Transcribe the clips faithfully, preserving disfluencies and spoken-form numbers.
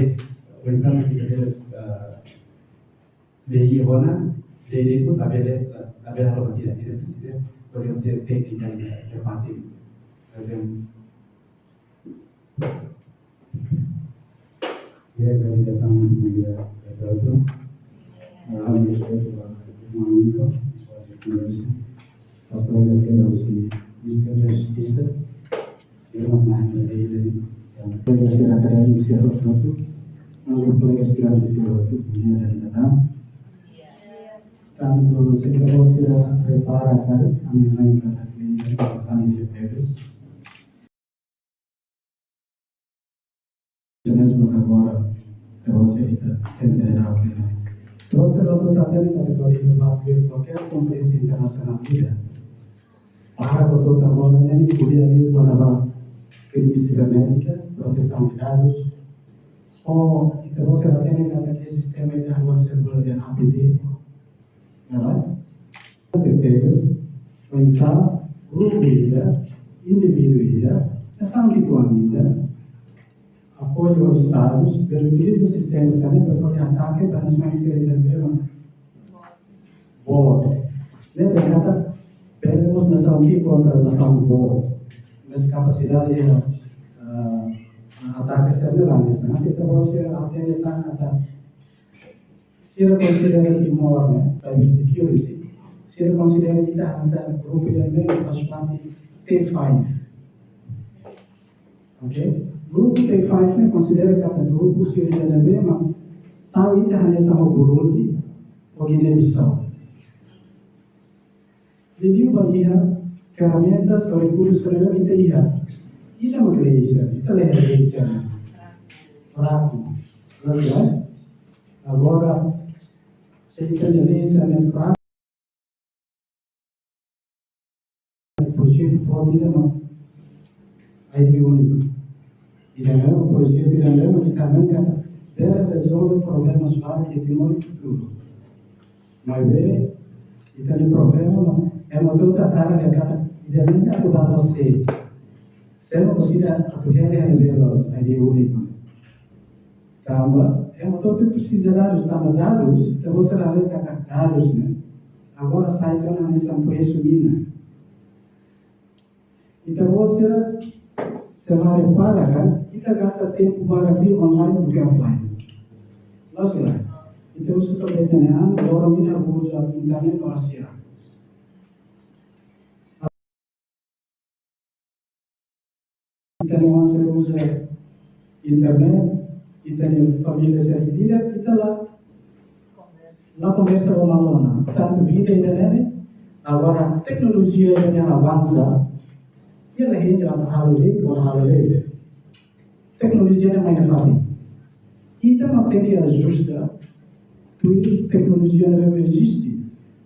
ide, oinsá mak ita bele, eh, bele iha ona, ide, ide ku tabele, tabele halo ida, ida presiza, por exemplo, ser téknika, eh, temátika. Por exemplo, ya, dari datang dia, ya, itu. Dalam respect ba Irmão Nico, sua sekundária. Pastor Garcia, da usi, Ministério da Justiça, Sira mak na'in ida-idak, kolega sira akadémiku sira hotu, no kolega estudante sira hotu, dunia dari datang. Tantu se ita-boot sira prepara karik, ami mai katak lian, katak lian Petrus. Jenis buat agora, terus ya ita sendiri tahu kita. Terus kalau kita tadi kategori berbagai, kualkér konferénsia internasionál ida. Para hotu agora ne'e, kuliah liu kona-ba krime sibernétika, protesaun de dadus. Ho, ita-boot sira hatene katak sistema ida agora sira bolu dehan A P T. Ya kan? Kritériu, oinsá grupu ida, indivíduu ida, nasaun ki'ikoan ida, apoiu Estadu, bele utiliza sistema sira-ne'e para pode atake ba nasaun sira ida ne'ebé mak boot. Ne'e dehan katak bele mós nasaun ki'ik kontra nasaun boot. Mas kapasidade, eh, atake sira-ne'e la hanesan. Mas ita-boot sira hatene tan katak sira konsidera Timor ne'e, cyber security, sira konsidera ita hanesan grupu ida ne'ebé faz parte T five. Ok? Grupu T five ne'e konsidera katak grupu sira ida ne'ebé mak tau ita hanesan ho Burundi, ho Guiné-Bissau. Liuliu ba iha ferramentas ou rekursus ne'ebé ita iha. Ita mak lei sira, ita lei lei sira. Fraku. Mas ya, agora, se ita lei sira fraku, projetu pode ir, não. Aí de único. Ida-ne'e, projetu ida-ne'e, que também deve resolver problemas vários que tem no futuro. Maibé, ita-nia problema, no, ema hotu hatara katak, ida-ne'e atu ba no se. Se no considera atu hela hela veloz, aí de único. Tanba, ema hotu presiza dadus, tanba dadus, ita-boot sira haree katak dadus ne'e. Agora sai tiha ona hanesan presu mina. Ita-boot sira, se la repara ka, ita gasta tempu barak liu online duké offline. Loos ka lae? Ita husu katak ita-nia an, loron ida uza internet oras sira. Ita-nia oan sira uza internet, ita-nia família sira ida, ita la, la konversa ho malu ona. Portantu, vida ida-ne'e, agora teknolojia ida-ne'e avansa, ita la hein atu halo de'it, atu halo de'it. Teknolojia ne'e mai nafatin. Ita mak tenke ajusta tuir teknolojia ne'ebé eziste.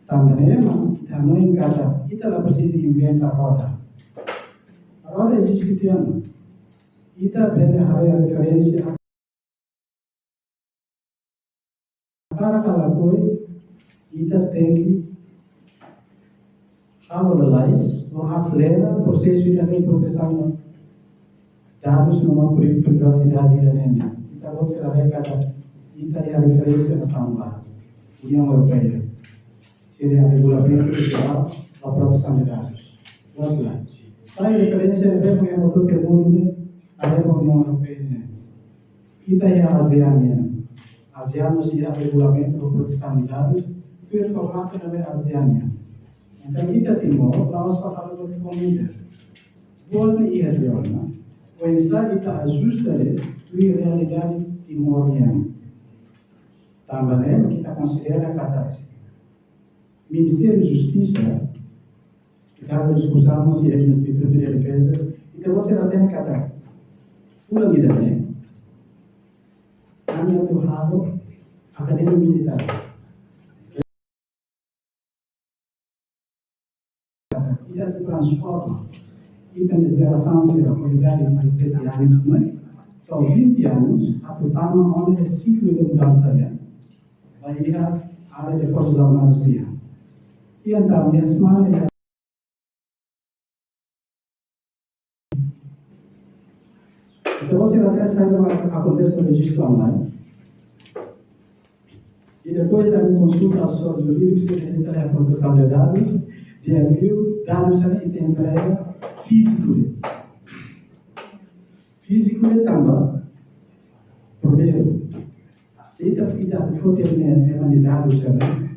Tanba ne'e mak, ita hanoin katak, ita la presiza inventa roda. Roda eziste tiha ona. Ita bele haree referénsia para ka lakohi, ita tenke halo lalais, no aselera prosesu ida-ne'e protesaun dadus no mós pri-, privasidade ida-ne'e. Ita-boot sira haree katak ita iha referénsia nasaun ba Uniaun Europeia. Sira iha regulamentu jerál ba protesaun de dadus. Loos ka lae? Sai referénsia ne'ebé ema hotu iha mundu ne'e, haree ba Uniaun Europeia ne'e. Ita iha ASEAN nian. ASEAN mós iha regulamentu ba protesaun de dadus, tuir formatu ne'ebé ASEAN nian. Entaun ita Timor, la'ós para halo ba família. Buat ne'e iha tiha ona. Oinsá ita ajusta de'it, tuir realidade Timor nian. Tanba ne'e, ita konsidera katak Ministériu Justisa, kazu diskusaun husi Institutu de Defeza, ita-boot sira hatene katak fulan ida-ne'e, ami atu halo akademia militár. Ita atu transforma ita-nia jerasaun sira ho idade dezassete anos, ne'e, to'o vinte anos, atu tama ona iha siklu de mudansa nian. Ba iha área de Forsas Armadas nian. I entaun, iha semana, entaun, se ita haree saida mak akontese no rejistu online. I depois de konsulta asesór jurídiku, se ita haree protesaun de dadus, de envio, dadus ne'e ita entrega fíziku. Fíziku ne'e tanba, primeiru, se ita, ita foti ema nia dadus sira-ne'e,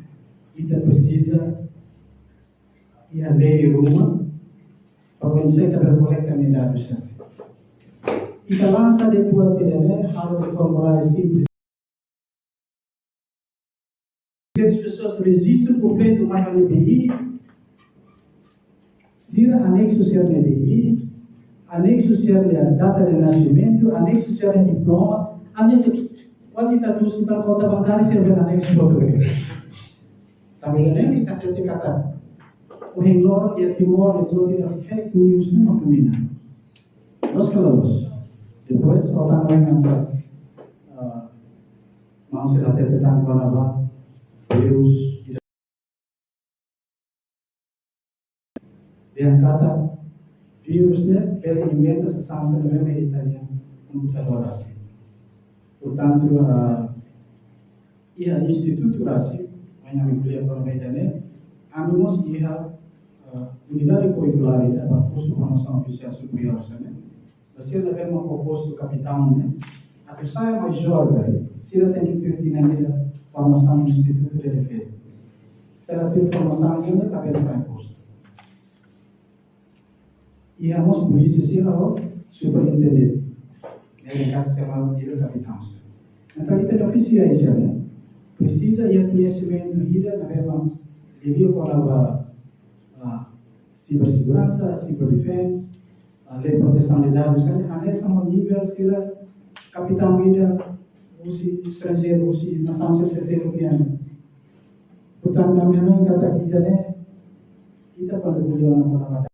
ita presiza iha lei ruma, para oinsá ita bele kolekta ema nia dadus sira-ne'e. Ita lansa de'it buat ida-ne'e, halo de'it formuláriu simples. As pessoas rejistra kompletu mai iha B I, sira anexu sira-nia D N I, anexu sira-nia data de nascimento, anexu sira-nia diploma, anexu kuaze ita tuir sira-nia konta bankária sira bele anexu hotu. Tanba ne'e ita hatete katak ohin loron iha Timor ne'e ita fake news ne'e mak domina. Loos ka lae? Depois, falta mais nada. Ah, maun sira hatete tan kona-ba vírus, dehan katak vírus ne'e bele inventa sasán sira ne'ebé ita-nia komputadór rasik. Portantu, ah, iha institutu rasik, mai ami ko'alia kona-ba ida-ne'e, ami mós iha, ah, unidade kurikulár ida ba kursu formasaun ofisiál superiór sira-ne'e. Ba sira ne'ebé mak kompostu kapitaun ne'e, atu sai majór ne'e, sira tenke tuir tinan ida formasaun Institutu de Defeza. Se la tuir formasaun ne'e, labele sai postu. Iha mós polísia sira ho superintendente. Ne'e katak sira mak iha kapitaun sira. Entaun, ita-nia ofisiais sira-ne'e presiza iha koñesimentu ida ne'ebé mak liuliu kona-ba, ah, siberseguransa, cyber defense, ah, lei protesaun de dadus, hanesan nivel sira kapitaun ida husi estranjeiru, husi nasaun terseiru nian. Portantu, ami hanoin katak ida-ne'e, ita kuandu bele ona kona-ba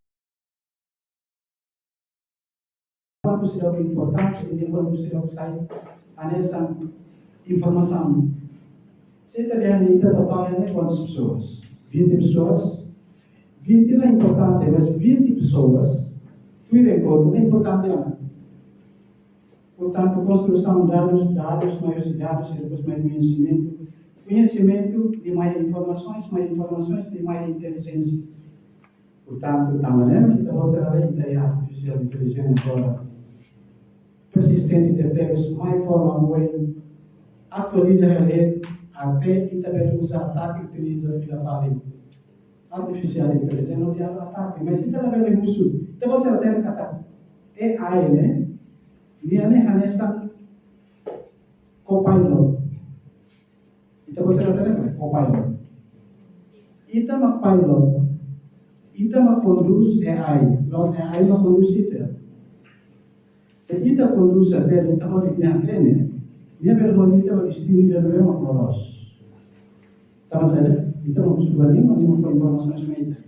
kuantu seidauk importante, ida-ne'e kuantu seidauk sai hanesan informasaun. Se ita dehan ita total ne'e kuantas pessoas? Vinte pessoas. Vinte la importante, mas vinte pessoas tuir enkontru ne'e importante ona. Portantu, konstrusaun dadus, dadus mai husi dadus, e depois mai koñesimentu. Koñesimentu mai informasoens, mai informasoens mai intelijénsia. Portantu, tanba ne'e mak ita-boot sira haree ita iha artificial intelligence agora. Persistente tebes, mai forma oioin, atualiza hela, até ita bele uza atake, utiliza fila fali artificial intelligence hodi halo atake. Mas ita labele husu. Ita-boot sira hatene katak A I ne'e, nia ne'e hanesan copilot. Ita-boot sira hatene katak copilot. Ita mak pilot. Ita mak kondús A I. La'ós A I mak kondús ita. Se ita kondús até ita hodi nia hatene, nia bele hodi ita ba destinu ida-ne'ebé mak loloos. Tanba saida? Ita mak husu ba nia, nia mak fó informasaun ba ita.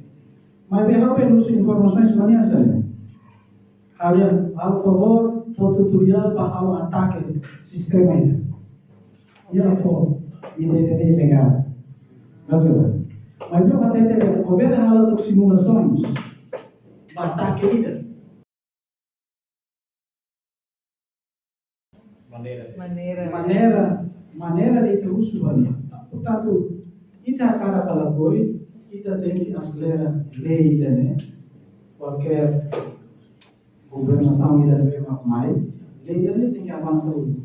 Maibé ha'u bele husu informasaun ba nia hanesan ne'e. Ha'u dehan, halo favór, fó tutoriál ba halo atake sistema ida. Nia la fó, ida-ne'e ilegál. Mas bele. Mas ita hatete, ó bele halo tok simulasoens ba atake ida. Maneira. Maneira. Maneira, maneira de ita husu ba nia. Portantu, ita hakarak ka lakohi, ita tenke aselera lei ida-ne'e. Kualkér governasaun ida-ne'ebé mak mai, lei ida-ne'e tenke avansa uitoan.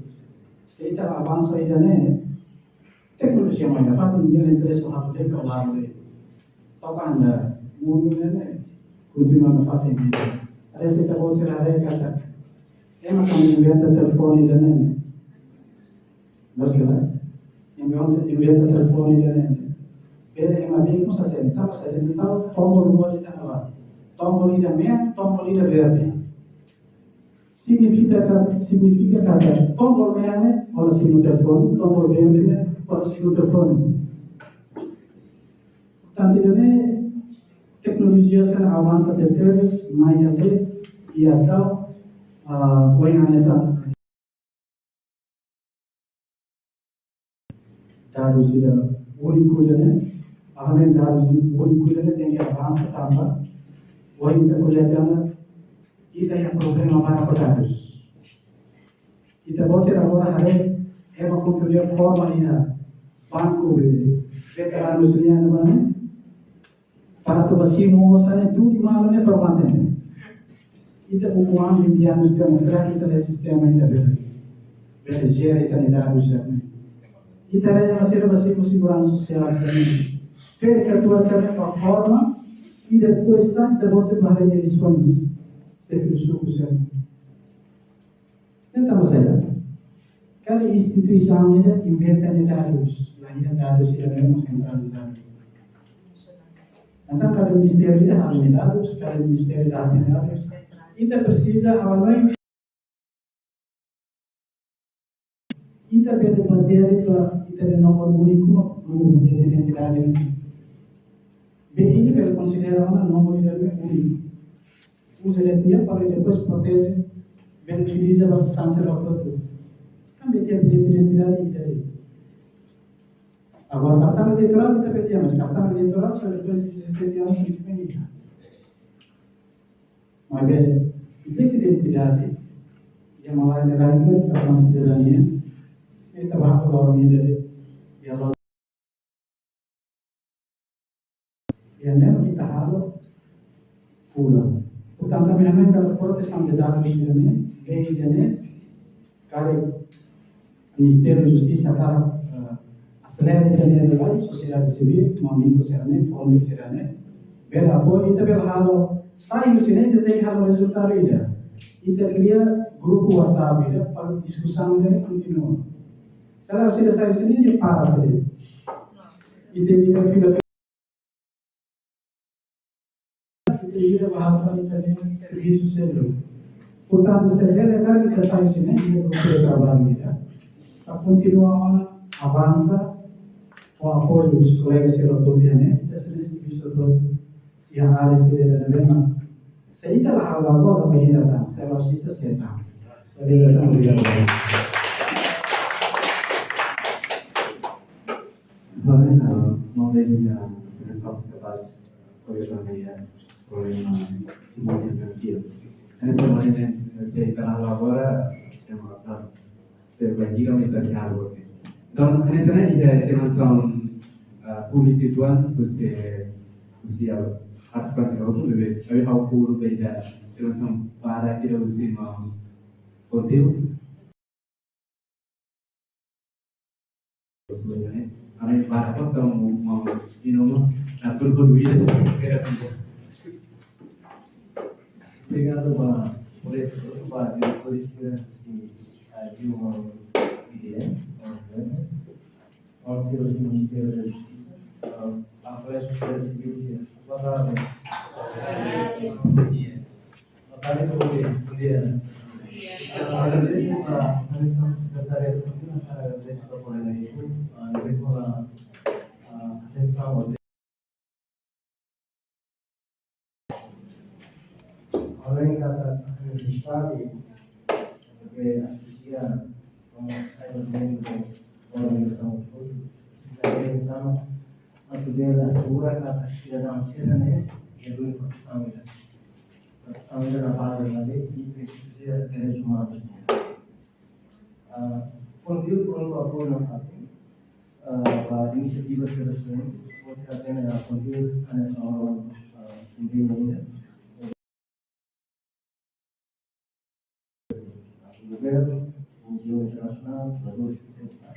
Se ita avansa ida-ne'e, teknolojia mai nafatin, nia la interesa halo lei ka la'ós lei. To'o anda, mundu ne'e kontinua nafatin. Haree se ita-boot sira haree katak ema kan inventa telefone ida-ne'e. Mas kela, inventa, inventa telefone ida-ne'e. Bele ema bin ku sa tenta, sa tenta, tombol rua ida-ne'e. Tombol ida mean, tombol ida verde. Signifika ka, signifika katak tombol mean ne'e, halo simu telefone, tombol verde ne'e, halo simu telefone. Tanba ne'e, teknolojia sira avansa tebes, mai até, i atu, ah, ohin hanesan dadus ida úniku ida-ne'e, além dadus úniku ida-ne'e, tenke avansa tanba, ohin ita ko'alia katak, ita iha problema barak ho dadus. Ita-boot sira agora haree, ema kontinua forma iha banku be, veteranus nian ne'ebá ne'e, para atu ba simu osan ne'e tuir malu ne'e forma ne'e. Ita ukun an vinte anos temos, será que ita-nia sistema ida bele, bele jere ita-nia dadus sira ne'e? Ita haree ema sira ba simu seguransa sosiál sira ne'e. Ferik katuas sira ne'e ba forma, i depois tan, ita-boot sira ba haree eleisoens, xefe suku sira ne'e. Entaun, saida? Kada instituisaun ida inventa nia dadus, la iha dadus ida ne'ebé sentralizadu. Entaun, kada ministériu ida halo nia dadus, kada ministériu ida halo nia dadus. Ita presiza halo, ita bele bazeia ba ita-nia númeru úniku, númeru identidade. Be ita bele konsidera ona númeru ida ne'e úniku. Uza de'it nia para depois proteje, bele utiliza ba sasán sira hotu. Tanba ita bele identidade ida de'it. Agora, kartaun eleitorál ita bele iha, mas kartaun eleitorál só depois de dezassete anos ita bele iha. Maibé, ita identidade, ita malae de raio, ita konsidera nia, ita ba halo ida de'it, iha loos. Iha ne'e mak ita halo fulan. Portantu, ami hanoin katak protesaun de dadus ida-ne'e, lei ida-ne'e, karik Ministériu Justisa karik, eh, aselera ida-ne'e, sosiedade sivíl, movimento sira-ne'e, fórum sira-ne'e, bele apoiu, ita bele halo, sai husi ne'e, ita tenke halo rezultadu ida. Ita kria grupu WhatsApp ida, para diskusaun ida kontinua. Se la sira sai husi ne'e, para tadi. Ita, ita fila, ita Ita ba halo ita-nia servisu seluk. Portantu, se bele karik ita sai husi ne'e, ita grupu de traballu ita, ita kontinua ona avansa ho apoiu husi kolega sira hotu nian, ita sei servisu hotu iha área sira ne'ebé mak, se ita la halo agora, bainhira tan, se la husi ita, se tan. Obrigadu, obrigadu. Vale, ah, maun Leni, ah, hanesan mós kapás, ohin também, ah, problema de mobilidade. Hanesan maun Leni, se ita la halo agora, se ema la, se bainhira mak ita sei halo. Entaun, hanesan ne'e, ita, ita hanesan, ah, públiku uitoan, husi, husi, ah, partisipantes hotu, ne'ebé, ha'u hakarak ba ita, ita hanesan para ita husi maun Pontilio. Sebenarnya, karena ibarat pas tahu mau, mau minum, nah, turun dulu ya, kira-kira. Obrigadu ba, por isso, ba, diretór sira, husi, ah, husi Maun P D M, Maun P D M, Maun sira husi Ministériu da Justisa, ah, ba kolega sosiedade sivíl sira. Boa tarde. Boa tarde, bom dia. Bom dia. Agradeço ba, agradeço ba kolega, ah, ne'ebé fó, ah, atensaun. Além da, da universidade, ne'ebé asosia ho saida membru organizasaun hotu, presiza organizasaun atu bele asegura katak sidadaun sira-ne'e iha protesaun ida. Protesaun ida na baze da lei i prinsípiu direitus umanus. Ah, Pontilio prontu apoiu nafatin, ah, ba inisiativa sira seluk, pode ser até, ah, Pontilio hanesan, ah, sendiri ainda. Governu, N G O internasionál, produtores, et cetera.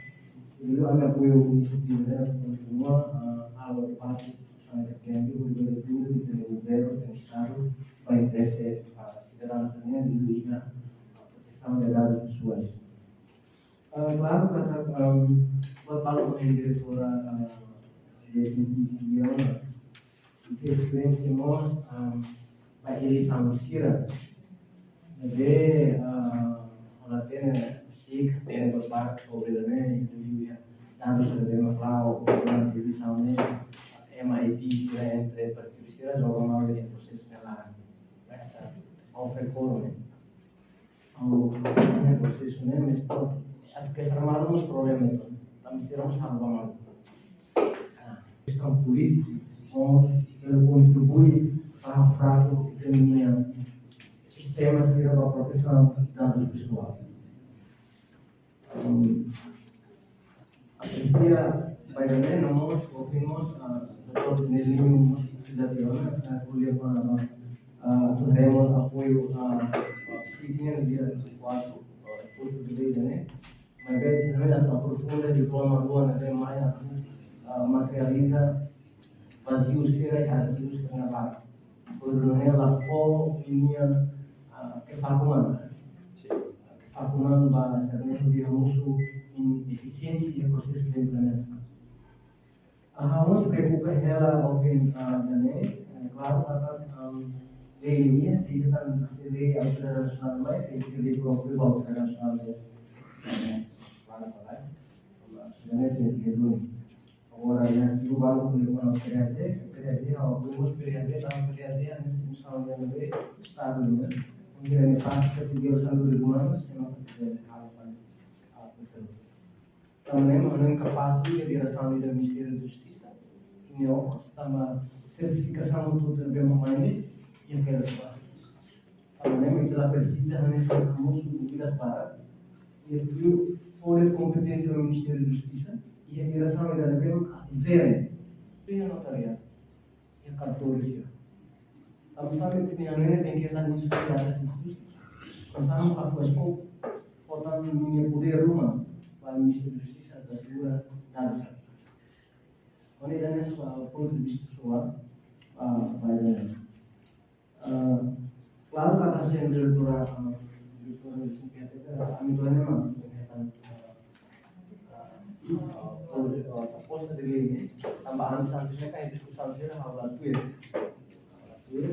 Jadi, ami apoiu inisiativa ne'e, kontinua, ah, halo debate, diskusaun, intervensaun, hodi bele tuir, entre governu, entre estadu, ba interese, ah, sidadaun sira-ne'e, liuliu iha, ah, protesaun de dadus pesoais. Ah, klaru katak, ah, ba, ba, ba, diretora, ah, de sentidu, ita esperiénsia mós, ah, ba eleisaun sira. Ne'ebé, ah, ita hatene, SIC hatene ba barak sobre ida-ne'e, liuliu iha dadus sira ne'ebé mak la'o durante eleisaun ne'e, M I T sira entre partidu sira joga malu iha prosesu ne'e laran. Ba esa, offer korum ne'e. Ha'u, ha'u-nia prosesu ne'e, mas prontu. Atu ke será malu, mas problema itu. Tanba sira mós halo ba malu. Ah, kestaun polítika, mós, ita kontribui ba fraku, ita-nia sistema sira ba protesaun dadus pesoál. Hum, apresia bainhira ne'e, no mós, ouvimos, ah, doutór Nelinho mós, da Fiona, ah, ko'alia kona-ba, ah, atu haree mós apoiu, ah, ah, psíkika, dia kuatru, ah, kursu de vida, né? Mas, bem, também atu aprofunda diploma rua, né? Bem, mais atu, ah, materializa vaziu sira iha arkivu sira-nia barak. Hodi nune'e la fó ninia, ah, kefakuman. Sin. Kefakuman ba sira-ne'e hodi hamosu iha efisiénsia iha prosesu de implementasaun. Ah, ha'u mós preokupa hela ohin, ah, ida-ne'e, eh, klaru katak, ah, lei nian, se ita tan, se lei autoridade nasionál mai, ke, ke lei própriu ba autoridade nasionál de, eh, klaru, klaru. Ida-ne'e ke, ke duni. Agora, iha arkivu balu ko'alia kona-ba P D A G, P D A G, ha'u apoiu mós P D A G, tanba P D A G hanesan instituisaun ida ne'ebé estadu nian. Mungkin nia parte de direitus umanus, se não, eh, halo ba, ah, betul. Tanba ne'e, ema ne'e kapás iha diresaun ida Ministériu da Justisa, nia okos, tanba sertifikasaun hotu-hotu ne'ebé mak mai ne'e, iha kedas ba. Tanba ne'e, ita la presiza hanesan hamosu dúvidas barak, iha tuir fó de'it kompeténsia ba Ministériu da Justisa, iha diresaun ida ne'ebé mak atu jere, iha notariadu, iha kartóriu sira. Tanba sá mak ita-nia hanoin ne'e tenke atu ninia sosiedade institusi. Tanba sá mak atu fó, fó tan ninia podér ruma ba Ministériu da Justisa atu asegura dadus. Ha'u-nia, hanesan, ah, pontu de vista pesoál, ah, ba ida-ne'e. Ah, klaru katak hanesan diretora, ah, diretora de S N P H T, ami to'o ne'e mak, ah, ah, ah, proposta, ah, proposta de lei ne'e, tanba antes, antes ne'e katak diskusaun sira ha'u la tuir. Ha'u la tuir.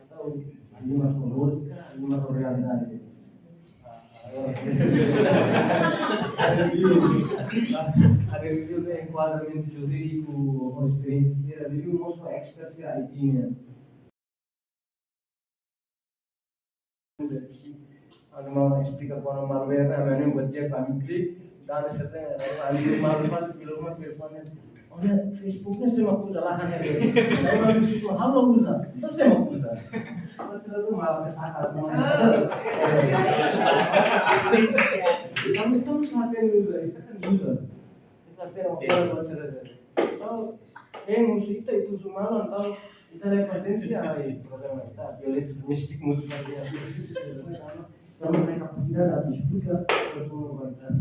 Entaun, ali mak ho lójika, ali mak ho realidade. Ah, agora, ade review, ade review de enkuadramentu jurídiku, ho esperiénsia, ade review mós ho experts ke I T nian. Anu, esplika kona-ba malware, ami anu buat dia kami klik, dan serta ami malware, film, film, olha, Facebook ne'e sé mak uza, lahan ne'e. Saya mau Facebook, halo uza, itu sé mak uza. Apa selalu malah kata-kata. Kami tahu siapa yang uza, kita kan uza. Kita kan orang uza. Entaun, eh, musuh ita itu semua, entaun, ita-nia prezensa, ai, problema ita, violénsia doméstika, musuh ita, ya. Entaun, ita-nia kapasidade atu esplika, atu kualitas,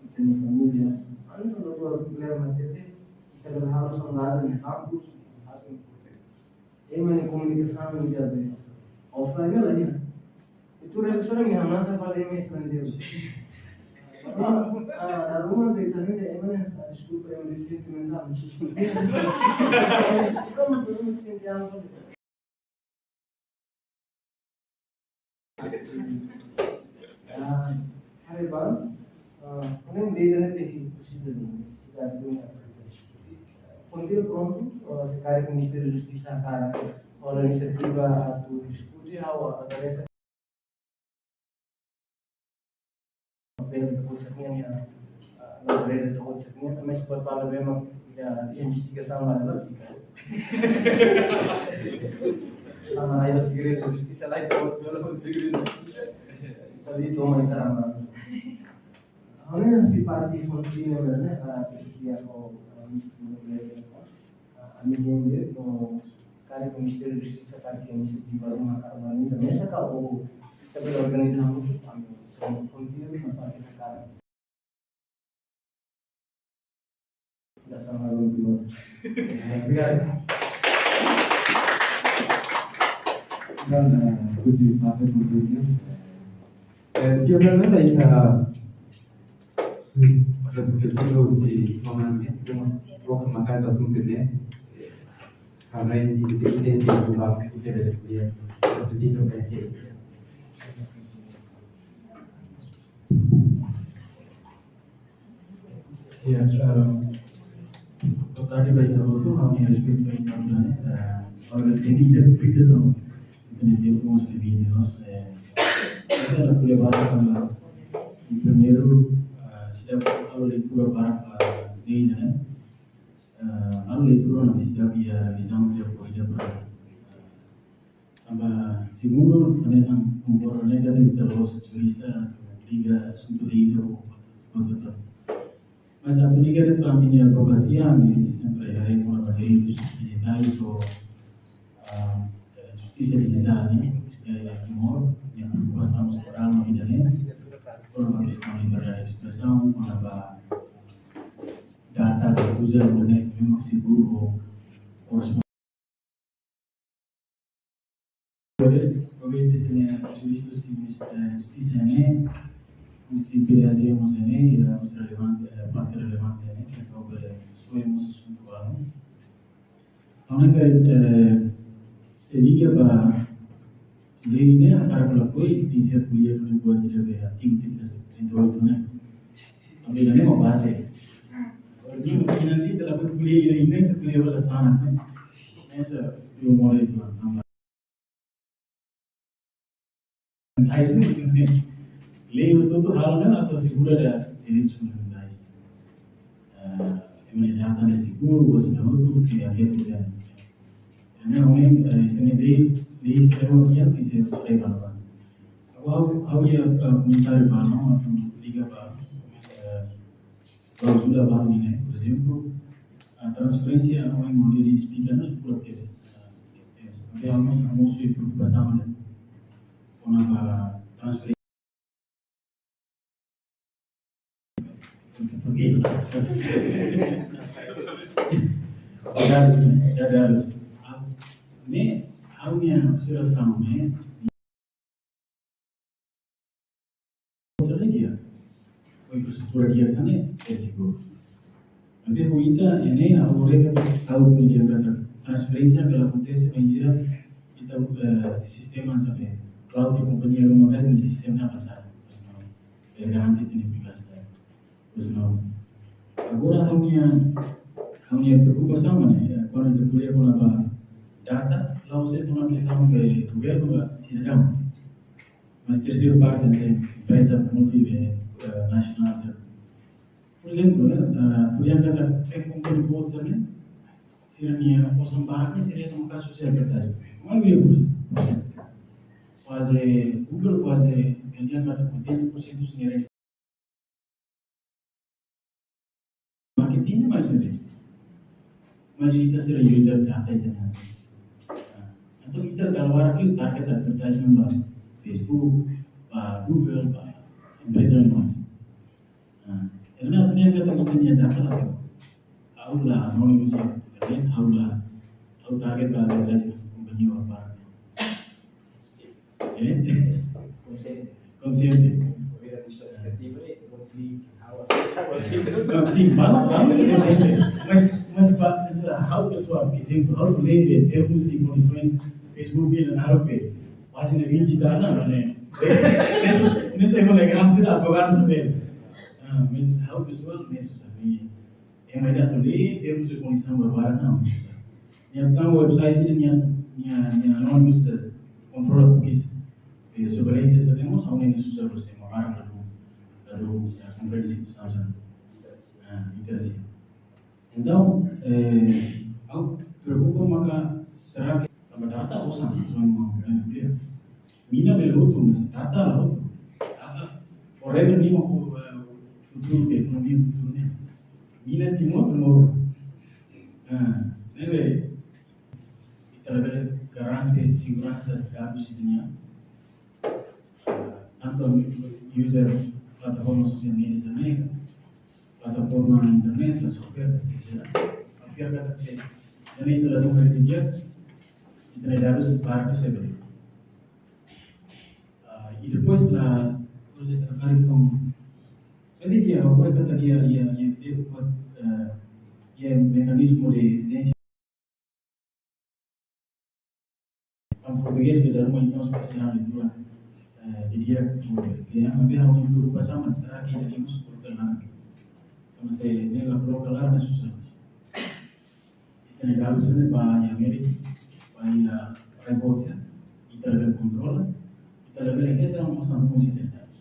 ita-nia família. Anu, são duas problemas, ita, ita harus sondagem em campus, atu, ema nia komunikasaun iha offline la iha. Itu dari sore ni hamnasa fali ema estranjeiru. Ah, ah, dari rumah dari tadi dia ema nia, ah, deskulpa, ema nia sentimental. Itu masalah sentimental. Ah, haree ba, ah, ne'e lei ne'e tenke presiza de nesesidade de uma. Fronteira prontu, ah, se karik Ministériu Justisa hakarak, halo inisiativa atu diskute, ha'u agradese. Bele ita hotu sira-nian, ah, natureza ita hotu sira-nian, mas buat balu memang, ya, investigasaun la, la, la. Tanba iha segredu justisa la, ita hotu bele segredu justisa. Tapi itu mah ita ama. Hanya si parti fronteira, né, a, a, a, ami-nia, no, karik Ministériu Justisa karik inisiativa ruma ka organiza, mesak ka o, ita bele organiza hamutuk, ami, ami fronteira, mas para kita karik. Kita sama dulu. Obrigadu. Dan, eh, husi parte fronteira, eh, dia mana ita, hmm, ita seperti itu si, mana, ya, kita mau, mau makan atas mungkin, ya. Karena ini, ini, ini, ini, ini, ini, Ya, eh, boa tarde ba ita hotu, ami respeita ba ita hotu, eh, ora, tem ida, ida, não. Ita-nia tempu mós limite, no, eh, ita la bele basa tanba Primeiru, ah, seidauk halo leitura barak ba lei ne'e, ah, halo leitura no seidauk iha revizaun di'ak ba ida ba. Tanba segundu, hanesan konkorda ne'e, ita la'ós jurista, liga asuntu lei ho, ho, ho, ho. Mas atu liga de'it ba ami-nia advokasia, ami sempre haree kona-ba direitus dijitais, so, ah, justisa dijitál ne'e, eh, Timor, nia preokupasaun mós jerál no ida-ne'e, kona-ba kestaun liberdade de espresaun, kona-ba data de uza, ne'e, memang seguru, ho, ho Obrigadu, obrigadu, eh, jurista, si, eh, justisa ne'e, si P D S mós ne'e, i, eh, mós relevante, eh, parte relevante ne'e, ke atu bele soe mós asuntu balun. Agora, eh, se liga ba lei ne'e, hakarak ka lakohi, tenke ser ko'alia duni buat ida be artigu trinta, trinta e oito ne'e. Tanba ne'e mak baze. Agora, nia, nia nanti telah berkuliah, nia, nia, nia, nia, nia, nia, nia, nia, nia, nia, fundamentais ne'e, lei hotu-hotu halo ne'e atu asegura direitus fundamentais. Eh, ema nia data ne'e seguru, o sina hotu, ke abertu dan. Ne'e, ohin, eh, ita-nia lei, lei sira hotu iha, tenke ser lei ba. Ha'u, ha'u iha, eh, komentáriu ba, no, atu liga ba, eh, klauzula balu ne'e, por ezemplu, ah, transferénsia, no, em modelo de explica, no, por qué, ah, eh, eh, mosu preokupasaun ne'e, kona-ba transferénsia. Dadus, dadus. Ah, ne'e, ha'u-nia observasaun ne'e, infraestrutura di'ak hanesan ne'e, é seguru. Maibé ho ita, ne'e, agora ke ha'u-nia di'ak katak transferénsia bele akontese bainhira ita, eh, sistema hanesan cloud, kompañia ruma ne'e, sistema ne'e pasar. Bele garante ita-nia privasidade. Pois não. Agora, ha'u-nia, ha'u-nia preokupasaun ne'e, eh, kuandu ita ko'alia kona-ba data, la'ós de'it kestaun ba governu ka sidadaun. Mas terseiru parte, hanesan empreza multi, eh, nasionál, hanesan. Por ezemplu, eh, ah, ko'alia katak tech company boot sira-ne'e, sira-nia osan barak ne'e, sira toma kazu sira kertas. Maioria, por ezemplu. Kuaze Google, kuaze, ko'alia katak oitenta por cento sira marketing ne'e mais ne'e. Mas ita sira user data ita-nia. Entaun ita dala barak liu target advertisement ba Facebook, ba Google, ba empreza lain. Nah, karena atu dehan katak ita-nia data la seguru. Ha'u la anonimus iha internet, ha'u la, ha'u target ba advertisement kompañia barak. Eh? Konsiente. Konsiente. Obrigadu, pessoal. Negativo, eh, vou te, ah, o assunto. Não, sim, vale, vale, konsiente. Mas, mas ba, mas, ah, ha'u pesoál, por ezemplu, ha'u lembra termos e condições Facebook, ne'e, na Europa, pájina vinte e tal, não, né? Nessa, nessa é uma legal, se dá para saber. Ah, mas ha'u pesoál, ne'e, sabe? Ema ida atu lee termos e condições barak-barak, não. Nia tau website ne'e, nia, nia, nia anonimus, eh, kontrola cookies. Eh, surveillance, sabemos, ha'u-nia susar, por exemplo, barak, la, la, la, eh, komprende situasaun, ah, interaksi. Entaun, eh, ha'u preokupa maka, será que tanba data osan, osan, eh, dia. Mina bele hotu, mas data la hotu. Data forever, nia mak, eh, futuru, ekonomia futuru ne'e. Mina Timor, Timor. Ah, ne'ebé ita labele garante seguransa dadus ita-nian. Ah, tantu user plataforma sosiál média hanesan ne'e, plataforma internet, software, et cetera. Fiar katak se, ne'e ita la toma di'ak, ita-nia dadus barak sei bele. Ah, i depois la, depois de tratar com, eu dizia, agora que estaria, ia, ia ter uma, ah, ia mecanismo de exigência. Em português, que dá uma, então, especial leitura, eh, diria, que é uma vez alguém preocupação, mas será que ainda temos por lá? Então, se nega por lá, mas o ita-nia dadus ne'e ba iha Amérika, ba iha, ah, reports, ita labele kontrola, ita labele hetan mós ita-nia dadus.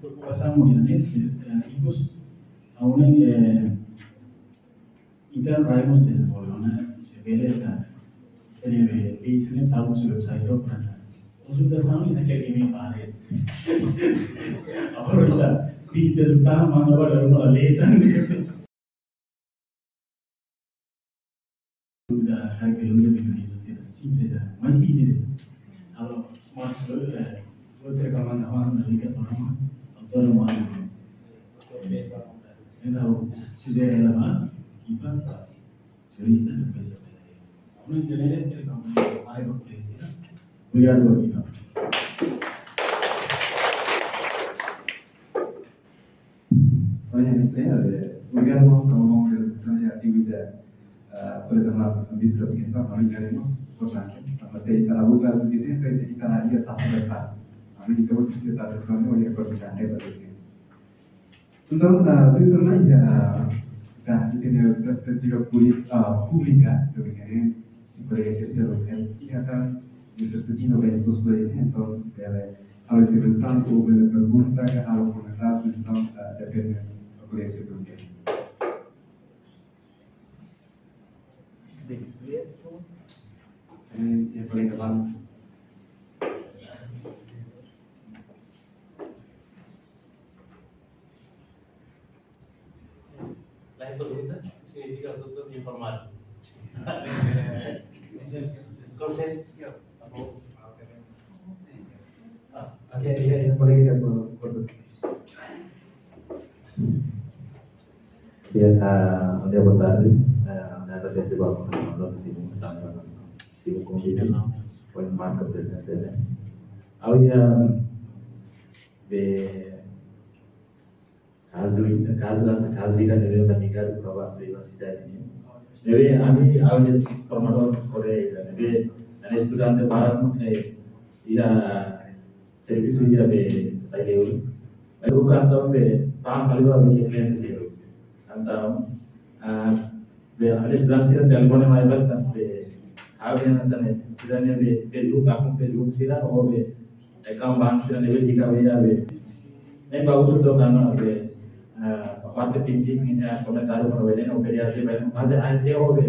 preokupasaun mós iha ne'e, eh, ikus, ha'u hanoin, eh, ita rai mós dezenvolve ona, se bele ita, ita-nia base ne'e tau se website to para ita. Konsultasaun ita ke imi pare. Agora ita, ita suka mana ba daru mala letan. Uza harga uza de mani sosial simples, ah, mais easy de. Alo, smart so, eh, so se ka mana mana na lika tolama, autónomo. Entaun, se der ela ma, ipa, turista de pesa. Não entende, ele ka mana, ai, não precisa. Obrigado, Guilherme. Olha, esse é, eh, obrigado, João, pela mão de atividade, ah, por exemplo, a vida da aplicação, não é, iremos, por exemplo, mas aí está na boca do que tem, tem que estar ali, está a começar. A vida da outra sociedade, não é, por exemplo, é, por exemplo. Entaun, ah, tuir ona iha, ah, ita-nia perspetiva públi-, ah, públika, do que queremos, se pode exercer o que iha tan, iha perspetiva ba diskusaun, entaun, bele halo intervensaun, ou bele pergunta, ka halo komentáriu, sujestaun, ah, depende do que se pode. Dekretu. Eh, ya, paling ke bawah. Lain pergunta, signifika tutup informal. Konsensu. Ah, oke, iya, iya, boleh kita ber-, ber-, Ya, ah, bom dia, boa tarde. Ah, ha'u agradese ba komunidade sira, tanba sira konvite, foin marka prezensa ne'e. Ha'u iha, be, kazu, kazu, kazu ida ne'ebé liga ba privasidade nian. Ne'ebé ami, ha'u iha formadór Koreia, ne'ebé ami estudante barak, eh, iha servisu iha be sai leu. Lae buka entaun be tan kali ba be kliente sira. Entaun, ah, be ada bilang sira telefone mai ba tan be. Ha'u be na tane sira ne'e be Facebook, akun Facebook sira, ou be account bank sira ne'ebé di'ak ka be iha be. Ne'e ba usu to kan be, ah, parte prinsípiu ne'e komentáriu para be ne'e, ou be di'ak be, mas ai se ou be.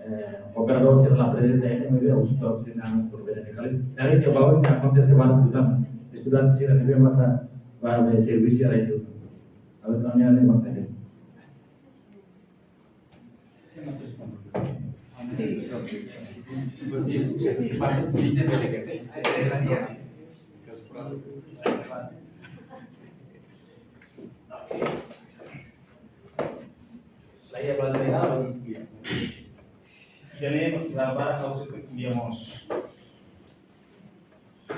Eh, operadór sira la prezensa iha ne'e, maibé ha'u husu sira-nia problema ne'e kali. Dari ke bawah ne'e akontese barak udan. Estudante sira ne'ebé maka ba be servisu iha rai-laran. Ha'u tanya ne'e maka ne'e. Lae, bazeia ba ida-ne'e, la para ha'u sei ko'alia mós.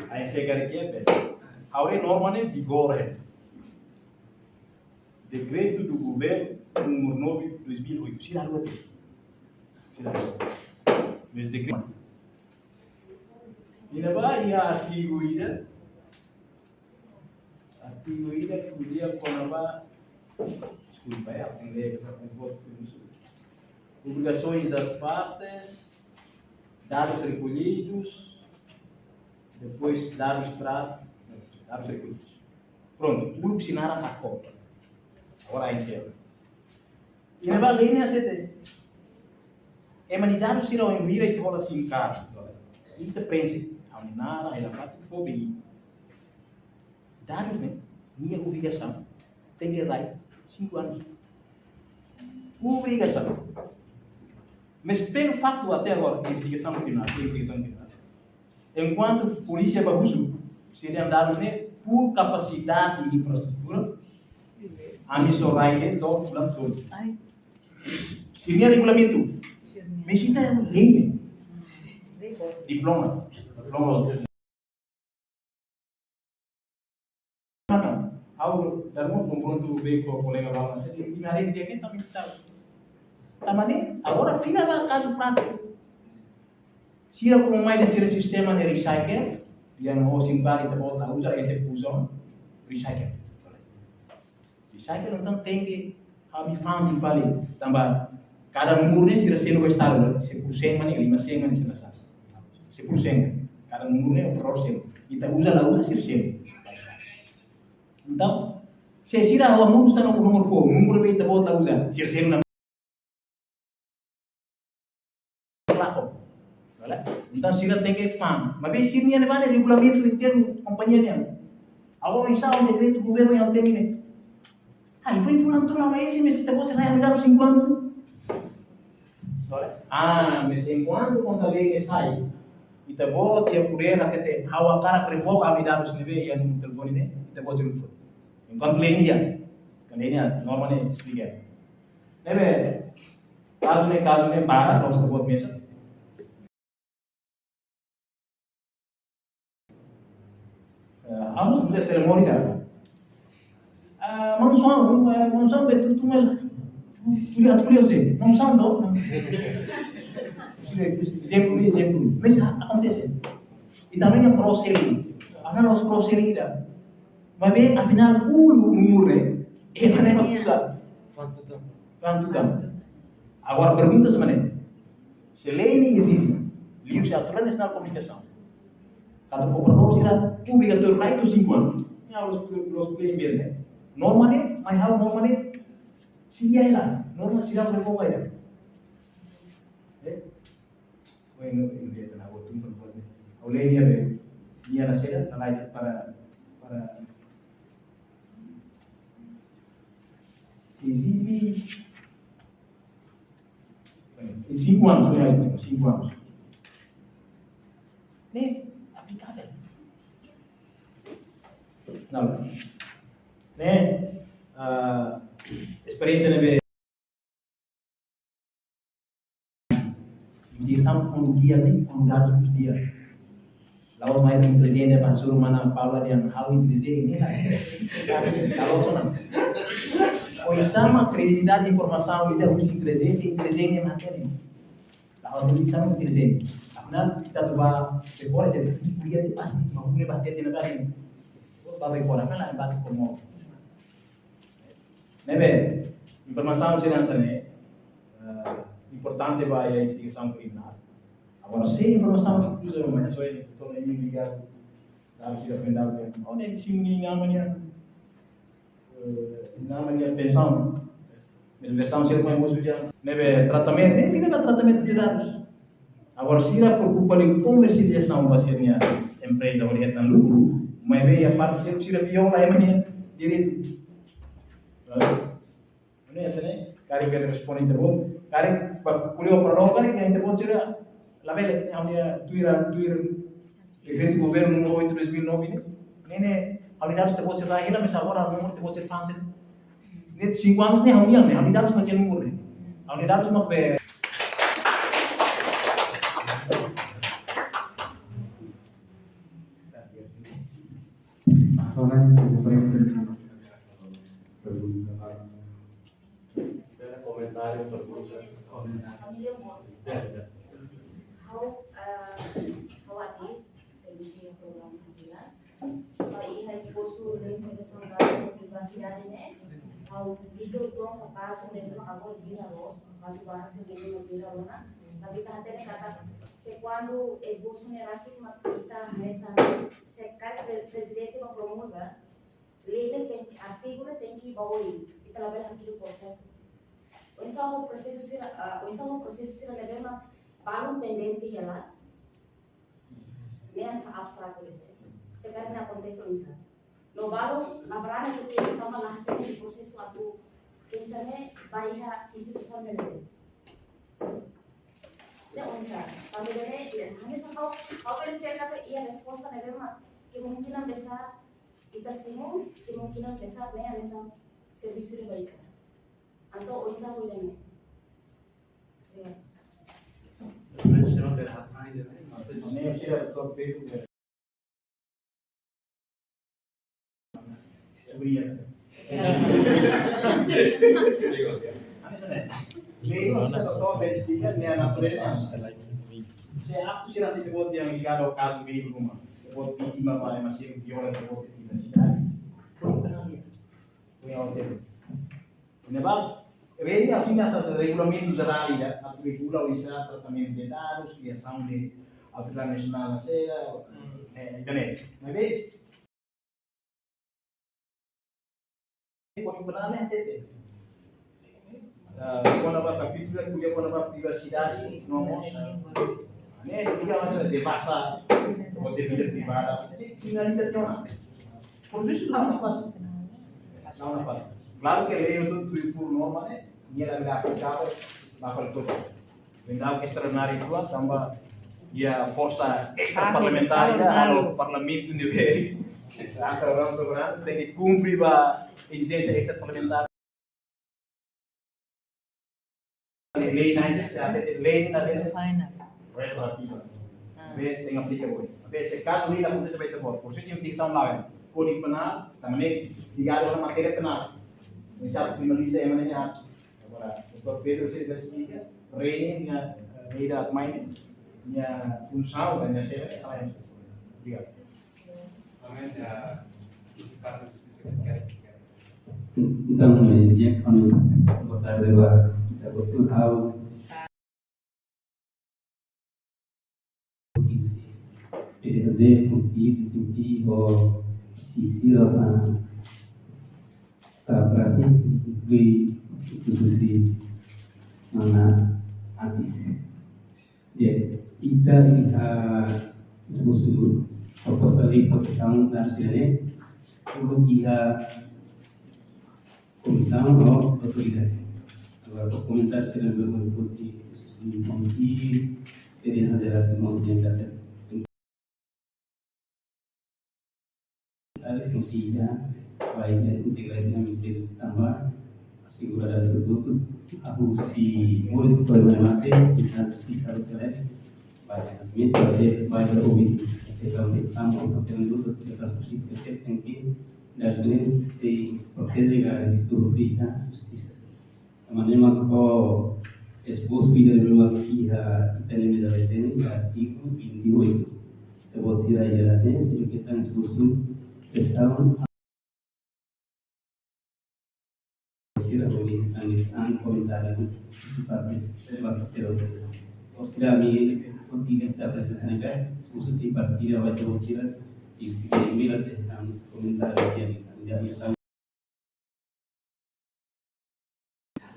Ai se kare ke be. Ha'u-nia norma ne'e vigora. Decreto do Governo número nove, dois mil e oito. Sira rua. Sira rua. Mas decreto. Iha ne'ebá iha artigu ida. Artigu ida ko'alia kona-ba, deskulpa, eh, ha'u tenke lee, ha'u tenke buat filózofu. Obrigações das partes, dados recolhidos, depois dados tra-, dados recolhidos. Prontu, uluk sira naran acordo. Agora a encerra. Iha ne'ebá lei ne'e hatete. Ema nia dadus sira ohin hira ita hola SIM card. Ita prenxe. Ha'u-nia naran, ha'u-nia fatin, fó ba ita. Dadus ne'e, nia obrigasaun. Tenke rai, cinco anos. Obrigasaun. Mas pelo facto até agora, investigação criminal, investigação criminal. Enkuantu polísia bá husu, sira-nia dadus ne'e, por capacidade de infraestrutura, ami só rai de'it to'o fulan tolu. Ai. Sira-nia regulamentu. Sira-nia. Mas ita lei ne'e. Lei boa. Diploma. Diploma. Ha'u dala ruma konfrontu beibeik ho kolega balu. Jadi, imi haree di'ak, ita, ita. Tanba ne'e, agora fila ba kazu prátiku. Sira komu mai dehan sira sistema ne'e recycle, yang ho SIM card ita-boot la uza, ese puzon, recycle. Recycle entaun tenke ami fa'an fali. Tanba kada númeru ne'e sira selu ba Estadu, se por cem mak ne'e, lima cem mak ne'e sira selu. Se por cem. Kada númeru ne'e operadór selu. Ita uza la uza sira selu. Entaun, se sira halo murus tan nomor, nomor fo, númeru be ita-boot la uza, sira selu ona. Lako. Bele? Entaun sira tenke fa'an. Maibé sira-nia ne'ebá ne'e regulamentu internu kompañia nian. Agora oinsá dekretu governu yang temi ne'e. Ai, foin fulan tolu la ese, mas ita-boot sira rai ami dadus cinco anos. Bele? Ah, mas enkuantu konta lei ne'e sai, ita-boot iha podér hatete, ha'u hakarak revoga ami dadus ne'ebé iha númeru telefone ne'e, ita-boot sira fó. Enkuantu lei ne'e iha, kan lei ne'e, norma ne'e esplika. Ne'ebé, kazu ne'e, kazu ne'e barak, loos ita-boot mesak. Eh, ha'u mós uza telemóvel ida. Ah, maun Suan, eh, maun Suan betul tumel. Tulia, tulia se. Maun Suan to. Sudah, ezemplu, ezemplu. Mas akontese. Ita-nia cross selling. Afinál, cross selling ida. Maibé, afinál, uluk númeru ne'e, ema ne'e mak uza. Kuantu tan? Kuantu tan? Agora, pergunta mak ne'e. Se lei ne'e ezije, liuhusi Autoridade Nasionál Komunikasaun, katak operadór sira obrigatóriu rai to'o cinco anos. Ya, loos, loos, loos, bele, bele. Norma ne'e, mai ha'u norma ne'e, se iha hela, norma sira revoga hela. Eh? Bueno, en realidad, na botum por por. Oleh dia be, dia na seda, na lai para, para ezije, bueno, em cinco anos, foi aí, cinco anos. Ne'e aplikável. Não. Ne'e, ah, esperiénsia ne'ebé investigasaun, um dia, ne'e, um dado dos dias. La'ós mai intelijen, para suruh mana Paula dehan ha'u intelijen ne'e la. Kalau sana. Oinsá mak kredibilidade informasaun ida husi intelijen, se intelijen ne'e mate ne'e. La'ós intelijen. Afinál, ita atu bá, se pode ter, kuliah de pas, mak hune bá ter, tem nada. Bá, bá, bá, bá, bá, bá, bá, Ne'ebé, informasaun sira hanesan ne'e, eh, importante ba iha investigasaun kriminál. Agora, se informasaun ke uza, mas só é, to'o imi ligadu, dadus sira foin dadu, oh, ne'e, se imi-nia aman nian, eh, aman nian pensaun, mas pensaun sira mai mosu dia. Ne'ebé, tratamentu, ne'e, fila ba tratamentu de dadus. Agora, sira preokupa liu komersializasaun ba sira-nia empreza hodi hetan lukru, maibé iha parte seluk sira viola ema nia direitu. Ne'e hanesan ne'e, karik bele responde intervou, karik ba ko'alia operadór, karik iha intervou sira labele, ha'u-nia tuir, tuir dekretu governu númeru oito dois mil e nove ne'e, ne'e, ne'e, ha'u-nia dadus intervou sira hela, mas agora númeru intervou sira fante. Ne'e cinco anos ne'e ha'u-nian ne'e, ha'u-nia dadus mak iha númeru ne'e. Ha'u-nia dadus mak be. Agora, pergunta. Ada komentáriu, perguntas? Komentáriu. Ya, ya. Ha'u, eh, ha'u atis, servisu yang Ba iha esforsu lei protesaun dadus privasidade ne'e, ha'u liga uitoan ho kazu ne'ebé agora vira loos, kazu barak sei vira loos ona, tapi ita hatene katak se kuandu esbosu ne'e rasik mak ita hanesan, se karik pre-, prezidente mak promulga, lei ne'e tenke, artigu ne'e tenke ba oin, ita labele hakilar por favor. Oinsá ho prosesu sira, ah, oinsá ho prosesu sira ne'ebé mak balun pendente hela, ne'e hanesan abstratu de'it. Se karik ne'e akontese oinsá. No balun la brana ke keixa tanba la hatene prosesu atu keixa ne'e ba iha instituisaun ne'ebé. Ne'e oinsá. Tanba ne'e, ya, hanesan ha'u, ha'u bele hatene katak iha resposta ne'ebé mak kemungkinan besar ita simu, kemungkinan besar ne'e hanesan servisu ida ba ita. Entaun oinsá ho ida-ne'e. Ya. Hanesan ne'e. Lei ne'e sira to'o besik nia natureza. Se atu sira se buat yang ligadu ho kazu beibeik ruma. Buat vítima ba ema sira viola buat privasidade. Pronto, ne'ebá, lei ne'e hanesan regulamentu jerál ida, atu regula oinsá tratamentu de dadus, kriasaun de autoridade nasionál ne'e sira, eh, ida-ne'e. Maibé, kona-ba ne'e hatete. Ah, kona-ba kapítulu, ko'alia kona-ba privasidade, no mós. Ne'e, diga mais, de basa, ou de vida privada. Finaliza tiha ona. Prosesu la'o nafatin. La'o nafatin. Klaru ke lei hotu tuir norma ne'e, nia labele aplikabel ba fali kota. Bendau ke estraordináriu tua, tanba iha forsa extra parlamentar, iha parlamentu ne'ebé. Asal orang soberano, tenke kumpre ba ezijénsia extra parlamentar. Lei ne'e, se atu lei ne'e, retroativa. Be, tenke aplika, boy. Be, se kazu lei la akontese, be, te, boy. Prosesu investigasaun la'o, Kódigu Penál, tanba ne'e ligadu ho matéria penál. Bisa kriminaliza ema ne'e. Agora, doutór Pedro, se ele esplika, lei ne'e, eh, lei da mãe, ne'e, funsaun, ne'e, se, obrigadu. Entaun, eh, di'ak, kona-ba, boa tarde ba ita hotu, ha'u P D H D, P D H D, P D H D, ho sira, ah, ah, praksi, inkluye institusi mana antes. Ya, ita iha esbosu proposta lei protesaun dadus ne'e, uluk iha komisaun no autoridade. Agora, para komentáriu, se lembra, eu vou ter que ir, queria fazer assim, uma orientação. Sabe, consiga, vai, né, integrar na mistério também, asegura dar seu voto, a Rússia, por isso, foi uma mate, e tanto se sabe, se lembra, vai, nascimento, vai, vai, vai, ouvir, até que eu pensava, ou até um outro, até que eu consiga, você tem que dar, né, tem, proteger, garantir, tudo, e a justiça. Tanba ne'e mak esbosu ida ne'ebé mak iha ita-nia medalla ita-nia artigu vinte e oito. Ita-boot sira iha ne'e, se ita esbosu, presiza sira hodi tangis an komentáriu parte sira, parte sira. Ou sira ami kontinua esta apresentasaun ne'e, esbosu sei partilla ba ita-boot sira, i sira envia tan komentáriu yang tidak bisa.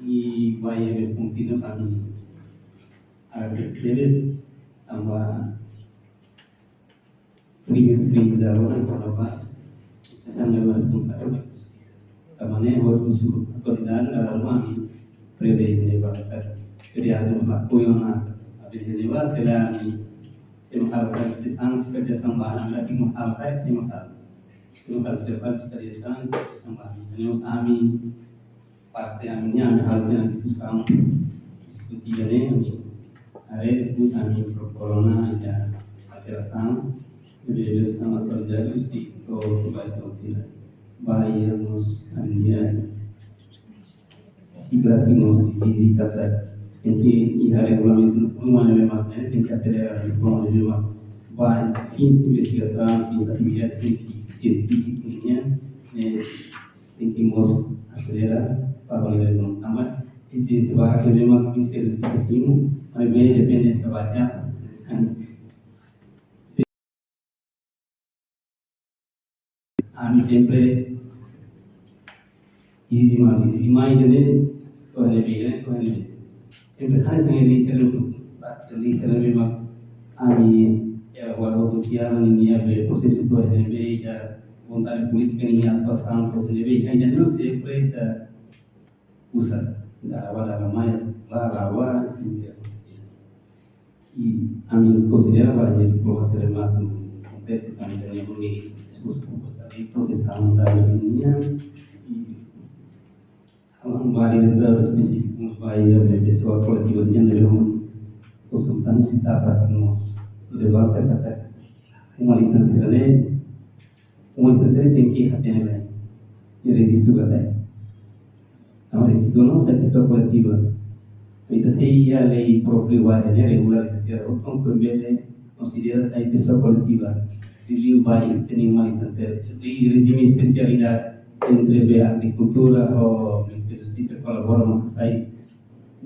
I vai haver kontinua ami, a, debes tanba frío, frío da hora, tanba esta semana responsavel ba justisa. Tanba ne'e, husu autoridade, la, la, ami prevene ba, prevene, apoiu ona, a, prevene ba, sira ami, se mak halo, se mak halo, se mak halo, se mak halo, se mak halo. Entaun, halo fiskalizasaun, fiskalizasaun ba ami. Ami, parte ami, ami halo diskusaun, diskuti ne'e, ami haree depois ami proposta ona iha alterasaun, iha alterasaun atuál jadi, justi to kumpre kontinua. Ba iha mós ami sigra signus di, di kata, tenke iha regulamentu, uma ne'ebé mak, eh, tenke aselera, uma ne'ebé mak Ba fins investigasaun, fins atividade sientífika nian, ne'e tenke mós aselera para validade no tanba. I se se ba ke memang Ministériu Edukasaun, ami depende sa ba ya. Ami sempre izin mai, izin mai, ne'e, to'o ne'ebé, ne'e, to'o ne'ebé. Sempre hanesan lei sira-ne'e, lei sira-ne'e mak ami, ya, walau tu kiana ninia be prosesu to'o ne'ebé, ya, vontade polítika ninia atuasaun to'o ne'ebé, ya, ya, no, sempre, ya, uza, ya, walau mai, la, la, wa, sempre, ya. I ami konsidera ba iha diploma sira-ne'e mak kompletu tanba ita-nia esforsu proposta de protesaun dadus nian. I halo ba iha dadus espesífiku ba iha be pesoál koletivu nian, ne'ebé konsultante sira fase mós debate katak uma lisensa ne'e, uma lisensa tenke hatene lai. Iha rejistu katak. Tanba rejistu ne'e sai pesoál koletivu. Ita sei iha lei própriu ba ne'e, regulariza sira, entaun, kuandu bele konsidera sai pesoál koletivu. Liuliu ba ita-nia uma lisensa. I rejime espesialidade entre be agrikultura ho Ministériu Justisa kolabora, mak sai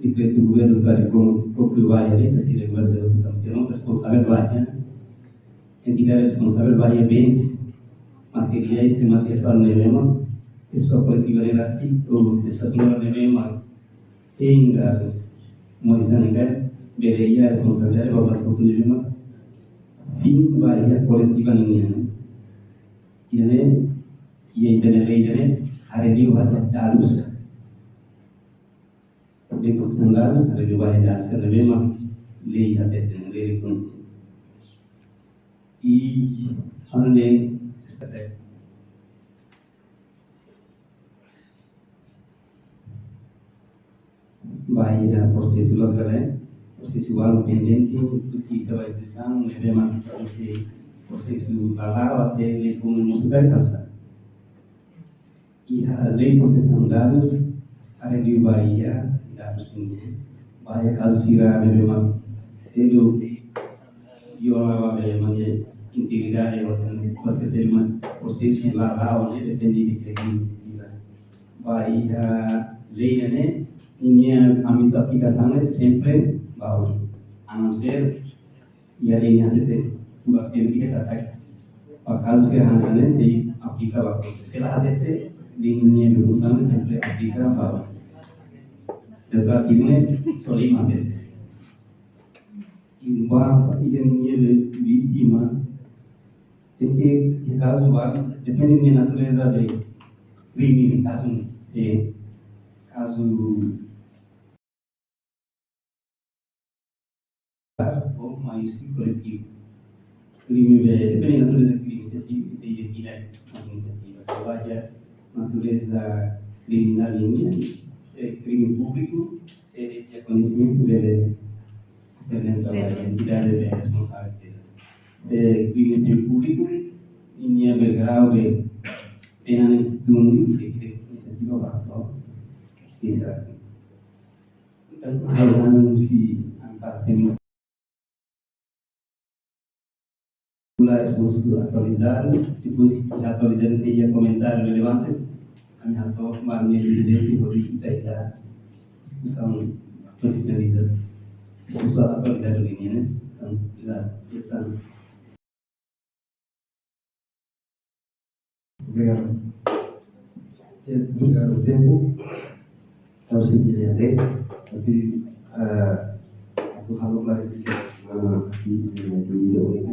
dekretu governu ka diploma própriu ba ne'e, ita sei regulariza, entaun, sira mós responsavel ba ne'e. Entidade responsavel ba iha bens materiais i materiais para ne'ebé mak pesoál koletivu ne'e rasik, ou pesoál ne'ebé mak tenke, uma lisensa ne'e bele iha responsabilidade ba buat hotu ne'ebé mak fin ba iha koletivu nian. Iha ne'e, iha ita-nia lei ne'e, haree liu ba dadus. Lei protesaun dadus, haree liu ba dadus, ne'ebé mak lei hatete, lei rekoñese. I, halo ne'e, ba iha prosesu los kale, prosesu balu pendente, terus kita ba instituisaun, ne'ebé mak prosesu, prosesu lala'ok até lei komu musu dari kansa. Iha lei protesaun dadus, haree liu ba iha dadus ne'e. Ba iha kazu sira ne'ebé mak selu viola ba be mane integridade, ou seja, pode ser uma prosesu lala'ok ne'e depende de kredibilidade. Ba iha lei ne'e, ninia ámbitu aplikasaun ne'e sempre baun. A não ser iha lei ne'e hatete, buat sira ne'ebé katak, ba kazu sira hanesan ne'e sei aplika ba. Se la hatete, lei ne'e be funsaun ne'e sempre aplika ba. Retroativu ne'e, só lei mak hatete. I ba iha ninia vítima, tenke, iha kazu ba, depende ninia natureza de krime, kazu, eh, kazu ou maius koletivu. Krime be, depende natureza krime, se sivil, se identidade administrativa. Se ba iha natureza kriminál nian, se krime públiku, se iha koñesimentu bele apresenta ba iha entidade be responsavel sira. Se krime semi públiku, ninia be grau be pena ne'e tun, se krime inisiativa ba, no? Sira. Entaun, halo anu si angka tema. Bula esbosu atualizadu, depois de atualizadu, sei iha komentáriu relevante, ami hato'o ba prezidente hodi ita iha diskusaun atualizadu. Esbosu atualizadu ne'e, ne'e? Entaun, ita, ita Obrigadu. Eh, obrigadu tempu. Entaun, se quiser dizer, tapi, eh, atu halo klarifikasaun, eh, di sini, di video ini,